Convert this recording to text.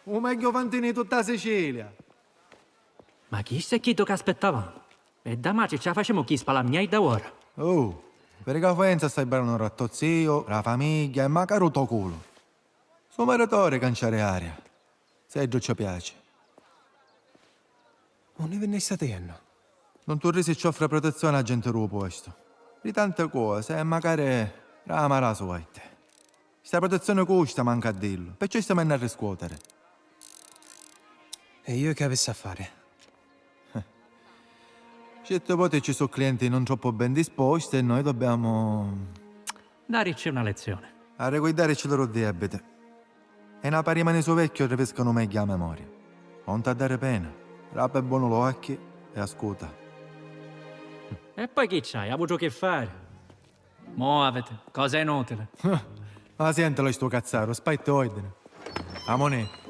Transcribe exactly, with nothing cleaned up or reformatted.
U megghiu fantinu di tutta la Sicilia! Ma chistu è chiddu ca aspittavamu. E damà ci a facemu chi spalammia idda ora. Oh, viri ca Foenza sta baranu ra to ziu, ra famigghia e macari u to culu. Su maritori canciari aria, se iddu ci piaci. Unni vinnisti a tiennu? Nun turrisi ci offra prutezzioni a genti ru postu. Ri tanti cosi, e macari ra amara suerti. Sta prutezzioni custa, mancu a dillu, perciò stemu a riscuotiri. E iu chi avissi a fari? Certi voti ci su clienti non troppu ben disposti e noi dobbiamo... Daricci una lezioni. Arricuiddarici loro debiti. E na parima ni su vecchiu riviscanu megghiu a memoria. Non t'ha dari pena, rapi bonu l'occhi e ascuta. E poi chi c'hai? Avutu chi fari? Moviti, cosa inutili. Ma sientilo stu cazzaru, spaitti ordini. Amunì.